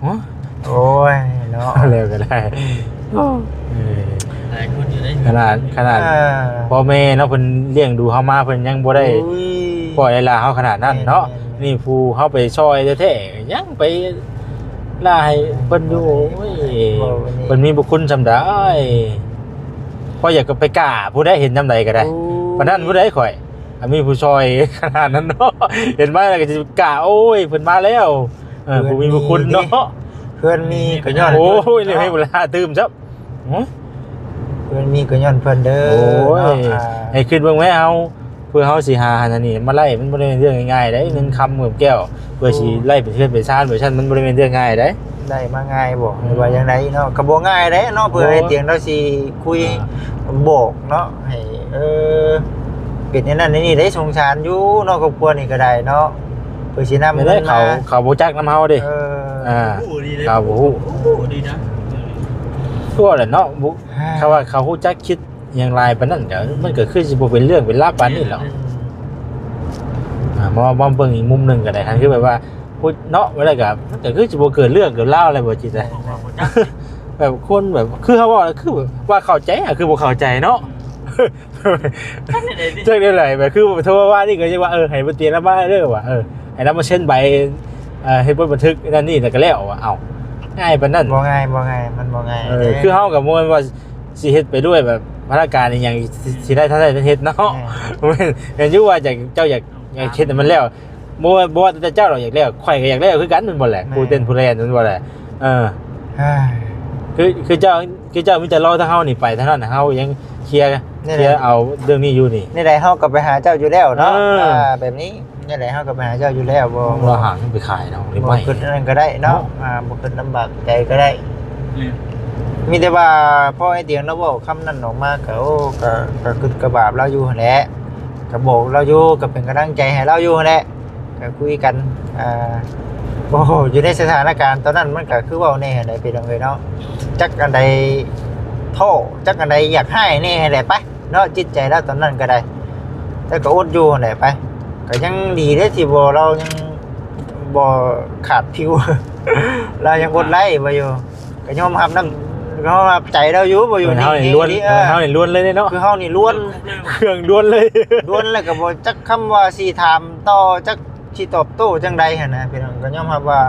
ເອີ ໂອ້ຍເນາະ ແລ້ວກໍໄດ້ ເອີ ຫຼາຍຄົນຢູ່ເດ້ ຂະໜາດ ຂະໜາດ ເອີ ພໍ່ແມ່ເນາະ ເພິ່ນລ້ຽງດູເຮົາມາ ເພິ່ນຍັງບໍ່ໄດ້ ໂອ້ຍ ປ່ອຍລະເຮົາຂະໜາດນັ້ນເນາະ ແມ່ນໆໆ ນີ້ຜູ້ເຮົາໄປຊ່ອຍແທ້ໆ ຍັງໄປລະໃຫ້ເພິ່ນຢູ່ ໂອ້ຍ ເວົ້າແບບນີ້ ເພິ່ນມີບຸນຄຸນສ່ຳໃດ ຂ້ອຍຢາກໄປກ້າຜູ້ໃດເຫັນຍາມໃດກໍໄດ້ ໂອ້ຍ ປານນັ້ນຜູ້ໃດຂ້ອຍ ອ່າ ມີຜູ້ຊ່ອຍຂະໜາດນັ້ນເນາະ ເຫັນມາແລ້ວກໍຊິກ້າ ໂອ້ຍ ເພິ່ນມາແລ້ວ ເອີ ຜູ້ມີບຸນຄຸນເນາະ ເພື່ອນມີກໍຍ້ອນ ໂອ້ຍ ເນາະ ໃຫ້ເວລາຕື່ມຊະ ເພື່ອນມີກໍຍ້ອນເພິ່ນເດີ ໂອ້ຍ ເນາະ ອ່າ ໃຫ້ຄິດເບິ່ງແມ້ເຮົາ ເພື່ອເຮົາຊິຫາຫັ້ນອັນນີ້ມາໄລ່ ມັນບໍ່ໄດ້ເປັນເລື່ອງງ່າຍໆເດ້ ເງິນຄຳເງິນແກ້ວ ເພື່ອຊິໄລ່ເປັນເຮືອນເປັນຊານ ເປັນຊັ້ນ ມັນບໍ່ໄດ້ແມ່ນເລື່ອງງ່າຍເດ້ ໄດ້ມາງ່າຍບໍ່ ຫຼືວ່າຈັ່ງໃດເນາະ ກໍບໍ່ງ່າຍເດ້ເນາະ ເພື່ອອ້າຍຕຽງລາວຊິຄຸຍ ອ່າ ບອກເນາະ ໃຫ້ ເອີ ເປັນແນວນັ້ນແນວນີ້ໄດ້ ສົງສານຢູ່ເນາະ ຄອບຄົວນີ້ກໍໄດ້ເນາະ ເພື່ອຊິນຳເງິນມາ ເຂົາ ເຂົາບໍ່ຈັກນຳເຮົາເດ້ ເອີ ອ່າ ເຂົາບໍ່ຮູ້ ຮູ້ດີນະ ຄືວ່າແຫຼະເນາະ ບໍ່ ອ່າ ຖ້າວ່າເຂົາຮູ້ຈັກຄິດ ຫຍັງຫຼາຍປານນັ້ນກໍ ມັນກໍຄືຊິບໍ່ເປັນເລື່ອງເປັນລາວປານນີ້ຫຼອກ ອ່າ ມາ ມາເບິ່ງອີກມຸມໜຶ່ງກໍໄດ້ ຄັນຄືແບບວ່າ ເນາະ ວ່າແລ້ວກໍ ມັນກໍຄືຊິບໍ່ເກີດເລື່ອງເກີດລາວແລ້ວ ບໍ່ຈິດ ແບບຄົນແບບ ຄືເຮົາເວົ້າ ຄືແບບວ່າເຂົ້າໃຈ ຄືບໍ່ເຂົ້າໃຈເນາະ ຈັກແນວໃດ ແບບຄືໂທມາວ່ານີ້ກໍຍັງວ່າ ເອີ ໃຫ້ບໍ່ຕຽງລາວມາເດີວ່າ ເອີ ໃຫ້ລາວມາເຊັນໃບ ເອີ ເຮັດບົດບັນທຶກນັ້ນນີ້ ແລ້ວກໍແລ້ວວ່າ ເອົ້າ ງ່າຍປານນັ້ນ ບໍ່ງ່າຍ ບໍ່ງ່າຍ ມັນບໍ່ງ່າຍ ເອີ ເດ້ ຄືເຮົາກໍບໍ່ແມ່ນວ່າ ຊິເຮັດໄປດ້ວຍແບບພາລະການອີ່ຫຍັງ ຊິ ຊິໄດ້ເທົ່າໃດນັ້ນເຮັດເນາະ ແມ່ນ ແມ່ນ ແມ່ນຢູ່ວ່າຢາກ ເຈົ້າຢາກ ຢາກເຮັດໃຫ້ມັນແລ້ວ ບໍ່ວ່າ ບໍ່ວ່າແຕ່ເຈົ້າດອກຢາກແລ້ວ ຂ້ອຍກໍຢາກແລ້ວຄືກັນແມ່ນບໍ່ແຫຼະ ແມ່ນ ຜູ້ເຕັ້ນຜູ້ແລ່ນແມ່ນບໍ່ແຫຼະ ເອີ ຄື ຄືເຈົ້າ ຄືເຈົ້າມີແຕ່ລໍທາງເຮົານີ້ໄປທາງນັ້ນ ເຮົາຍັງເຄຍ ແນວໃດ ເຄຍເອົາເລື່ອງນີ້ຢູ່ນີ້ ແນວໃດເຮົາກໍໄປຫາເຈົ້າຢູ່ແລ້ວເນາະ ເອີ ອ່າ ແບບນີ້ ແນວໃດເຮົາກໍໄປຫາເຈົ້າຢູ່ແລ້ວ ບໍ່ ບໍ່ຫາເຮົາໄປຂາຍດອກ ບໍ່ຄິດອັນນັ້ນກໍໄດ້ເນາະ ເນາະ ອ່າ ບໍ່ຄິດລຳບາກໃຈກໍໄດ້ ແມ່ນ ມີແຕ່ວ່າພໍອ້າຍຕຽງລາວເວົ້າຄຳນັ້ນອອກມາກໍ ໂອ້ ກໍ ກໍຄິດກະບາບລາວຢູ່ຫັ້ນແຫຼະ ກໍບອກລາວຢູ່ ກໍເປັນກຳລັງໃຈໃຫ້ລາວຢູ່ຫັ້ນແຫຼະ ກໍຄຸຍກັນ ອ່າ ໂອ້ໂຫ ຢູ່ໃນສະຖານະການຕອນນັ້ນ ມັນກໍຄືເວົ້າແນ່ຫັ້ນແຫຼະ ພີ່ນ້ອງເອີຍເນາະ ຈັກອັນໃດທໍ້ ຈັກອັນໃດຢາກຮ້າຍແນ່ຫັ້ນແຫຼະ ໄປ ເນາະ ຈິດໃຈລາວຕອນນັ້ນກໍໄດ້ ແຕ່ກໍອົດຢູ່ຫັ້ນແຫຼະໄປ ກໍຍັງດີເດ້ທີ່ບໍ່ ລາວຍັງບໍ່ຂາດຜິວ ລາວຍັງອົດໄດ້ບໍ່ຢູ່ ກໍຍອມຮັບນ້ຳ ຍອມຮັບໃຈລາວຢູ່ບໍ່ຢູ່ ເຮົານີ້ລ້ວນ ເຮົານີ້ລ້ວນເລີຍເນາະ ຄືເຮົານີ້ລ້ວນ ເຄື່ອງລ້ວນເລີຍ ລ້ວນແລ້ວກໍບໍ່ຈັກຄຳວ່າຊິຖາມຕໍ່ ຈັກ ຊິຕອບໂຕ້ຈັ່ງໃດຫັ້ນນະພີ່ນ້ອງ ກໍຍອມຮັບວ່າ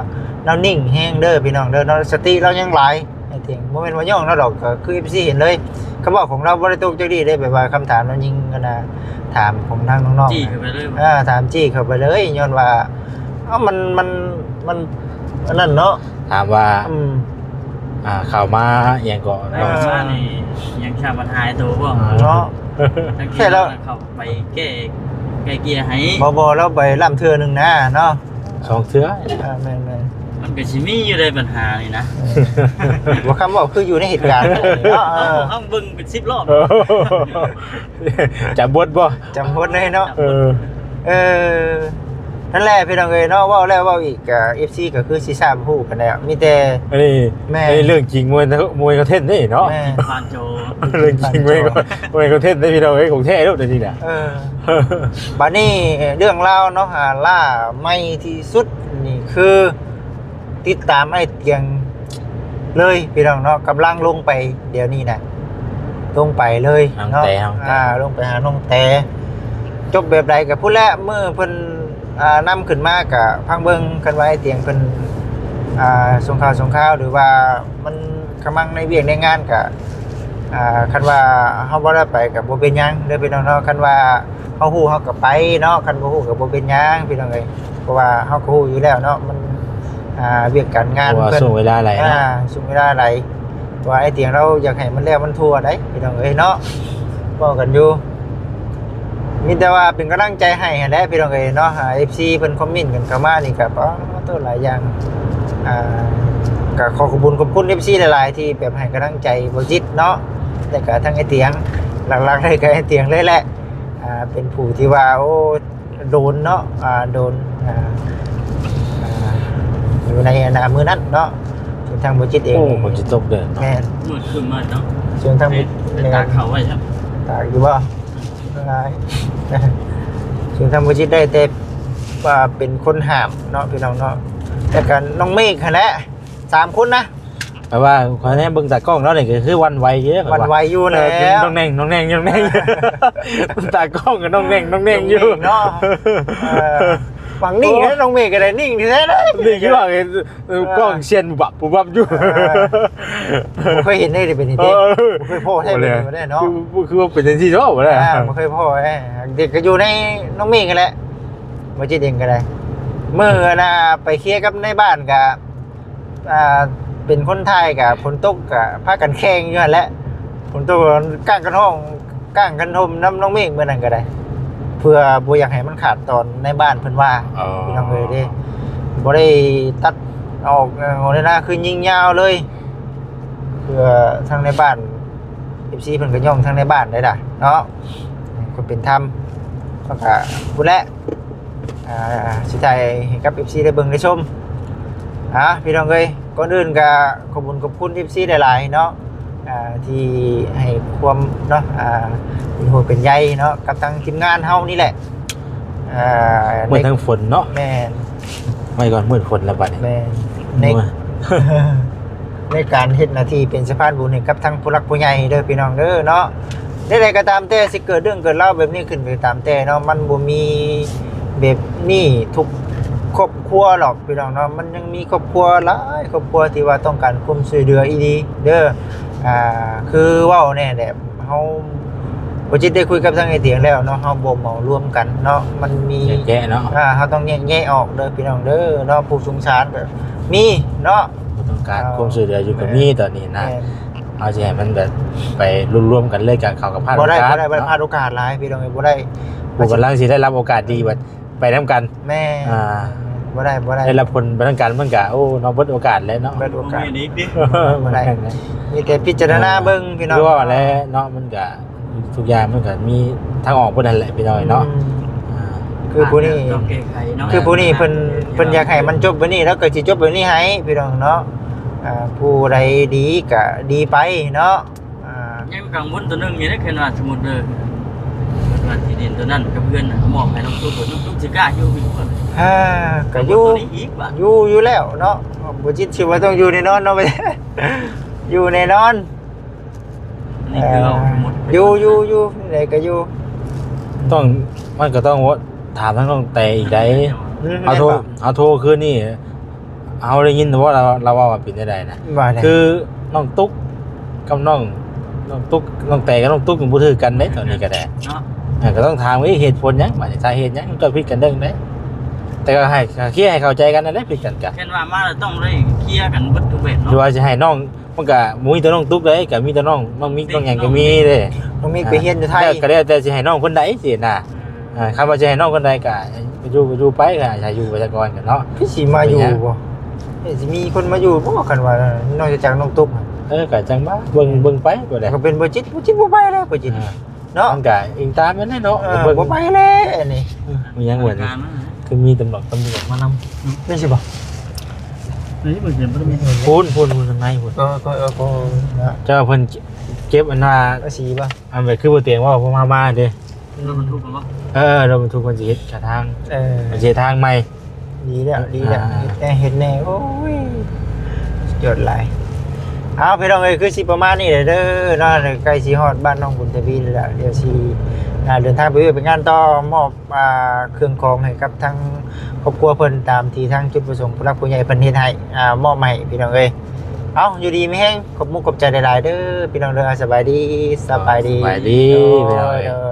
ລາວນິ່ງແຮງເດີພີ່ນ້ອງເດີເນາະ ສະຕິລາວຍັງຫຼາຍ ໄອ້ເຖິງ ບໍ່ແມ່ນວ່າຍ້ອງລາວດອກ ກໍຄືເອັຟຊີເຫັນເລີຍ ຄຳເວົ້າຂອງລາວບໍ່ໄດ້ຕົກຈັກດີ້ເດ້ ແບບວ່າຄຳຖາມລາວຍິງຫັ້ນນະ ຖາມຂອງທາງນ້ອງໆ ຈີ້ເຂົ້າໄປເລີຍ ອ່າ ຖາມຈີ້ເຂົ້າໄປເລີຍ ຍ້ອນວ່າ ເອົ້າ ມັນ ມັນ ມັນອັນນັ້ນເນາະ ຖາມວ່າ ອືມ ອ່າ ເຂົ້າມາຫຍັງເກາະ ເຂົ້າມານີ້ຫຍັງຊາບັນຫາຍໂຕບໍ່ ເນາະ ທັງທີ່ລາວເຂົ້າ ໄປແກ້ ໄກ່ເກ່ຍໃຫ້ ບໍ່ ບໍ່ ລາວໄປລ້ຳເທື່ອໜຶ່ງນະເນາະ ສອງເທື່ອ ເອີ ແມ່ນໆ ມັນກໍຊິມີຢູ່ໃດບັນຫານີ້ນະ ເອີ ບໍ່ ຄຳເວົ້າຄືຢູ່ໃນເຫດການເນາະ ເອີ ເຮົາເບິ່ງເປັນສິບລອບ ຈຳບົດບໍ່ ຈຳບົດເລີຍເນາະ ເອີ ເອີ ນັ້ນແຫຼະພີ່ນ້ອງເອີຍເນາະ ເວົ້າແລ້ວເວົ້າອີກ ກໍ ເອັຟຊີ ກໍຄືຊິຊາບຮູ້ກັນແລ້ວ ມີແຕ່ ອັນນີ້ ແມ່ນ ອັນນີ້ເລື່ອງຈິງ ມວຍ ມວຍຄອນເທັນນີ້ເນາະ ແມ່ນ ເລື່ອງຈິງ ມວຍ ມວຍຄອນເທັນເດ້ພີ່ນ້ອງເອີຍ ຂອງແທ້ໂລດອັນນີ້ນະ ເອີ ບາດນີ້ເລື່ອງລາວເນາະ ອ່າ ຫຼ້າໃໝ່ທີ່ສຸດນີ້ຄື ຕິດຕາມອ້າຍຕຽງເລີຍພີ່ນ້ອງເນາະ ກຳລັງລົງໄປດຽວນີ້ນະ ລົງໄປເລີຍເນາະ ນ້ອງແຕ ນ້ອງແຕ ອ່າ ລົງໄປຫານ້ອງແຕ ຈົບແບບໃດກໍພຸ້ນແຫຼະ ມື້ເພິ່ນ ອ່າ ນຳຂຶ້ນມາກໍຟັງເບິ່ງ ຄັນວ່າອ້າຍຕຽງເພິ່ນ ອ່າ ສົ່ງຂ່າວ ສົ່ງຂ່າວ ຫຼືວ່າມັນກຳລັງໃນວຽກໃນງານກໍ ອ່າ ຄັນວ່າເຮົາບໍ່ໄດ້ໄປກໍບໍ່ເປັນຫຍັງເດີພີ່ນ້ອງເນາະ ຄັນວ່າເຮົາຮູ້ເຮົາກໍໄປເນາະ ຄັນບໍ່ຮູ້ກໍບໍ່ເປັນຫຍັງພີ່ນ້ອງເອີຍ ເພາະວ່າເຮົາກໍຮູ້ຢູ່ແລ້ວເນາະ ມັນ ອ່າ ວຽກການງານເພິ່ນ ເວລາຫຼາຍ ອ່າ ຊ່ວງເວລາຫຼາຍ ວ່າອ້າຍຕຽງລາວຢາກໃຫ້ມັນແລ້ວມັນທົ່ວໄດ໋ພີ່ນ້ອງເອີຍເນາະ ເວົ້າກັນຢູ່ ມີແຕ່ວ່າເປັນກຳລັງໃຈໃຫ້ຫັ້ນແຫຼະພີ່ນ້ອງເອີຍເນາະ ອ່າ ເອັຟຊີ ເພິ່ນຄອມເມັນກັນເຂົ້າມານີ້ກໍ ປາໂຕ ຫຼາຍຢ່າງ ອ່າ ກໍຂໍຂອບຄຸນຂອບຄຸນ ເອັຟຊີ ຫຼາຍໆ ທີ່ແບບໃຫ້ກຳລັງໃຈບໍ່ຈິດເນາະ ແລ້ວກໍທັງອ້າຍຕຽງ ຫຼັກໆ ເລີຍກໍອ້າຍຕຽງເລີຍແຫຼະ ອ່າ ເປັນຜູ້ທີ່ວ່າ ໂອ້ ໂດນເນາະ ອ່າ ໂດນ ອ່າ ອ່າ ຢູ່ໃນ ອັນນ່າ ມື້ນັ້ນເນາະ ເຊິ່ງທາງບໍ່ຈິດເອງ ໂອ້ ຝົນຊິຕົກເດີເນາະ ແມ່ນ ມືດຂຶ້ນມາເນາະ ເຊິ່ງທາງ ແມ່ນ ຕາກເຂົ້າໄວ້ຊະ ຕາກຢູ່ບໍ່? ຫຼາຍ ເຊິ່ງທາງບໍ່ຈິດໄດ້ແຕ່ວ່າເປັນຄົນຫ້າມເນາະ ພີ່ນ້ອງເນາະ ແລ້ວກໍນ້ອງເມກຫັ້ນແຫຼະ ສາມຄົນນະ ແປວ່າຂ້ອຍແນມເບິ່ງຕາກ້ອງແລ້ວນີ້ກໍຄືຫວັ່ນໄຫວຢູ່ເດ້ ຫວັ່ນໄຫວຢູ່ແລ້ວ ເອີ ນ້ອງແໜ່ງ ນ້ອງແໜ່ງ ນ້ອງແໜ່ງ ຕາກ້ອງກໍນ້ອງແໜ່ງ ນ້ອງແໜ່ງຢູ່ເນາະ ເອີ ຫວັງນິ່ງເດ້ ນ້ອງເມກກໍໄດ້ນິ່ງແທ້ເດ້ ນີ້ຄືວ່າ ເອີ ເອີ ກ້ອງສ່ຽນບຸບບັບ ປຸບບັບຢູ່ ເອີ ບໍ່ເຄີຍເຫັນເດ້ ເປັນຈັ່ງຊີ້ ເອີ ບໍ່ເຄີຍພໍ້ແທ້ ເປັນຈັ່ງຊີ້ເນາະ ຄື ຄືວ່າເປັນຈັ່ງຊີ້ເນາະ ບໍ່ໄດ້ ອ່າ ບໍ່ເຄີຍພໍ້ເດ້ ເດັກກໍຢູ່ໃນນ້ອງເມກຫັ້ນແຫຼະ ບໍ່ຈິດເອງກໍໄດ້ ມື້ອັນນ່າ ໄປເຄຍກັບໃນບ້ານກໍ ອ່າ ເປັນຄົນໄທກະຝົນຕົກກະພາກັນແຂ່ງຢູ່ຫັ້ນແຫຼະ ຝົນຕົກກ້າງກັນຮ້ອງ ກ້າງກັນຮົ່ມນຳນ້ອງເມກມື້ນັ້ນກໍໄດ້ ເພື່ອບໍ່ຢາກໃຫ້ມັນຂາດຕອນໃນບ້ານເພິ່ນວ່າ ພີ່ນ້ອງເອີຍເດ້ ບໍ່ໄດ້ຕັດອອກ ເອີ ໂອ້ ນີ້ນະ ຄືຍິງຍາວເລີຍ ເພື່ອທາງໃນບ້ານ ເອັຟຊີ ເພິ່ນກໍຍ້ອງທາງໃນບ້ານໄດ້ດາເນາະ ຄວາມເປັນທຳ ເຮົາກໍພຸ້ນແຫຼະ ອ່າ ຊິຖ່າຍໃຫ້ກັບ ເອັຟຊີ ໄດ້ເບິ່ງໄດ້ຊົມ ອ່າ ພີ່ນ້ອງເອີຍ ກ່ອນອື່ນກໍຂອບຄຸນຂອບຄຸນ ເອັຟຊີ ຫຼາຍໆເນາະ ອ່າ ທີ່ໃຫ້ຄວາມເນາະ ອ່າ ເປັນຫ່ວງເປັນໃຍເນາະ ກັບທາງທີມງານເຮົານີ້ແຫຼະ ອ່າ ເມື່ອທັງຝົນເນາະ ແມ່ນ ໄວ້ກ່ອນ ມື້ຝົນແລ້ວບັດນີ້ ແມ່ນ ໃນ ໃນການເຮັດໜ້າທີ່ເປັນສະພານບຸນໃຫ້ກັບທາງຜູ້ຫຼັກຜູ້ໃຫຍ່ເດີພີ່ນ້ອງເດີເນາະ ໃດໆກໍຕາມແຕ່ ຊິເກີດເລື່ອງເກີດລາວແບບນີ້ຂຶ້ນກໍຕາມແຕ່ເນາະ ມັນບໍ່ມີແບບນີ້ທຸກຄອບຄົວດອກພີ່ນ້ອງເນາະ ມັນຍັງມີຄອບຄົວຫຼາຍຄອບຄົວທີ່ວ່າຕ້ອງການຄວາມຊ່ວຍເຫຼືອອີ່ຫຼີເດີ ອ່າ ຄືເວົ້າແນ່ແຫຼະ ເຮົາບໍ່ຈິດໄດ້ຄຸຍກັບທາງໄອ້ຕຽງແລ້ວເນາະ ເຮົາບໍ່ເໝົາລວມກັນເນາະ ມັນມີແຍກແຍະເນາະ ອ່າ ເຮົາຕ້ອງແຍກແຍະອອກເດີພີ່ນ້ອງເດີເນາະ ຜູ້ສົງສານກໍມີເນາະ ຜູ້ຕ້ອງການຄວາມຊ່ວຍເຫຼືອຢູ່ກໍມີຕອນນີ້ນະ ແມ່ນ ເຮົາຊິໃຫ້ມັນແບບໄປລວມໆກັນເລີຍ ກະເຂົາກໍພາດໂອກາດ ບໍ່ໄດ້ ບໍ່ໄດ້ ເນາະ ພາດໂອກາດຫຼາຍພີ່ນ້ອງເອີຍ ບໍ່ໄດ້ ຜູ້ກຳລັງຊິໄດ້ຮັບໂອກາດດີບັດໄປນຳກັນ ແມ່ນ ອ່າ ບໍ່ໄດ້ ບໍ່ໄດ້ ໄດ້ຮັບຜົນໄປນຳກັນ ມັນກະ ໂອ້ ເນາະ ເບິດໂອກາດແລ້ວເນາະ ເບິດໂອກາດ ບໍ່ໄດ້ ມີແຕ່ພິຈາລະນາເບິ່ງພີ່ນ້ອງ ຄືວ່າແຫຼະເນາະ ມັນກະ ທຸກຢ່າງມັນກໍມີທາງອອກເບິດນັ້ນແຫຼະພີ່ນ້ອງເນາະ ອືມ ອ່າ ຄືຜູ້ນີ້ ຕ້ອງແກ້ໄຂເນາະ ຄືຜູ້ນີ້ເພິ່ນ ເພິ່ນຢາກໃຫ້ມັນຈົບແບບນີ້ ລາວກໍຊິຈົບແບບນີ້ໃຫ້ພີ່ນ້ອງເນາະ ອ່າ ຜູ້ໃດດີກໍດີໄປເນາະ ອ່າ ຍັງກັງວົນຕົວໜຶ່ງຢູ່ເດ້ ຄັນວ່າສົມມຸດເດີ ເພິ່ນວ່າທີ່ດິນຕົວນັ້ນກັບເຮືອນນະ ມອບໃຫ້ນ້ອງຕຸກ ນ້ອງຕຸກຊິກ້າຢູ່ຢູ່ບໍ່ ອ່າ ກໍຢູ່ ຢູ່ ຢູ່ຢູ່ແລ້ວເນາະ ບໍ່ຈິດຊິວ່າຕ້ອງຢູ່ແນ່ນອນເນາະ ຢູ່ແນ່ນອນ ນີ້ຄືເວົ້າສົມມຸດ ເອີ ຢູ່ ຢູ່ ຢູ່ ໃດກໍຢູ່ ຕ້ອງ ມັນກໍຕ້ອງຖາມທາງນ້ອງແຕອີກໃດ ອືມ ເຮົາໂທ ແມ່ນບໍ່ ເຮົາໂທຄືນນີ້ ເຮົາໄດ້ຍິນວ່າລາວ ລາວເວົ້າວ່າເປັນຈັ່ງໃດນະ ວ່າໃດ ຄືນ້ອງຕຸກກັບນ້ອງ ນ້ອງຕຸກ ນ້ອງແຕກັບນ້ອງຕຸກຍັງບໍ່ຖືກກັນເດ້ ຕອນນີ້ກໍໄດ້ເນາະ ເອີ ກໍຕ້ອງຖາມວ່າເຫດຜົນຫຍັງ ບາດນີ້ສາເຫດຫຍັງ ມັນກໍຜິດກັນເລື່ອງໃດ ແຕ່ກໍໃຫ້ ກໍເຄຍໃຫ້ເຂົ້າໃຈກັນນັ້ນແຫຼະ ຜິດກັນກະ ຄັນວ່າມາແລ້ວຕ້ອງໄດ້ເຄຍກັນເບິດທຸກແບບເນາະ ຫຼືວ່າຊິໃຫ້ນ້ອງ ມັນກະບໍ່ມີແຕ່ນ້ອງຕຸກເດ້ ກະມີແຕ່ນ້ອງ ນ້ອງມິກ ນ້ອງຫຍັງກະມີເດ້ ນ້ອງມິກໄປຮຽນຢູ່ໄທ ກະແລ້ວແຕ່ຊິໃຫ້ນ້ອງຄົນໃດຊີ້ນະ ເອີ ຄັນວ່າຊິໃຫ້ນ້ອງຄົນໃດກະ ຢູ່ ຢູ່ໄປ ກະໃຫ້ຢູ່ໄປຊະກ່ອນກະເນາະ ຄືຊິມາຢູ່ບໍ່ ຊິມີຄົນມາຢູ່ບໍ່ ຄັນວ່ານອກຈາກນ້ອງຕຸກ ເອີ ກະຈັ່ງວ່າ ເບິ່ງ ເບິ່ງໄປ ກໍໄດ້ ກໍເປັນບໍ່ຈິດ ບໍ່ຈິດບໍ່ໄປແລ້ວ ບໍ່ຈິດ ເນາະ ມັນກະອີງຕາມນັ້ນແຫຼະເນາະ ເອີ ບໍ່ໄປແລ້ວອັນນີ້ ມີຫຍັງບໍ່ນີ້ ມີຕຳຫຼວດ ຕຳຫຼວດມານຳ ແມ່ນຊິບໍ່? ນີ້ມັນເຫັນບໍ່ໄດ້ມີ ພຸ້ນ ພຸ້ນ ພຸ້ນ ທາງໃນພຸ້ນ ກໍ ກໍ ກໍ ກໍ ເຈົ້າເພິ່ນເກັບອັນວ່າ ພາສີບໍ່? ອັນແບບຄືບໍ່ຕຽງເວົ້າ ເພາະມາ ມາເດ້ ລົດບັນທຸກບໍ່? ເອີ ລົດບັນທຸກເພິ່ນຊິເຮັດກະທາງ ເອີ ເພິ່ນຊິເຮັດທາງໃໝ່ ດີແລ້ວ ດີແລ້ວ ອ່າ ເຮັດແດ່ ເຮັດແດ່ ໂອ້ຍ ສຸດຍອດຫຼາຍ. ເອົາ ພີ່ນ້ອງເອີຍ ຄືຊິປະມານນີ້ແຫຼະເດີເນາະ ໃກ້ຊິຮອດບ້ານນ້ອງບຸນທະວີແລ້ວ ດຽວຊິ ອ່າ ເດີນທາງໄປວຽກໄປງານຕໍ່ ມອບ ອ່າ ເຄື່ອງຂອງໃຫ້ກັບທາງຄອບຄົວເພິ່ນ ຕາມທີ່ທາງຈຸດປະສົງຜູ້ຫຼັກຜູ້ໃຫຍ່ເພິ່ນເຮັດໃຫ້ ອ່າ ມອບໃຫ້ ພີ່ນ້ອງເອີຍ. ເອົາ ຢູ່ດີມີແຮງ ຂອບມຸກຂອບໃຈຫຼາຍໆເດີ ພີ່ນ້ອງເດີ. ສະບາຍດີ ສະບາຍດີ ສະບາຍດີ ໂດຍ ພີ່ນ້ອງເອີຍ ໂດຍ.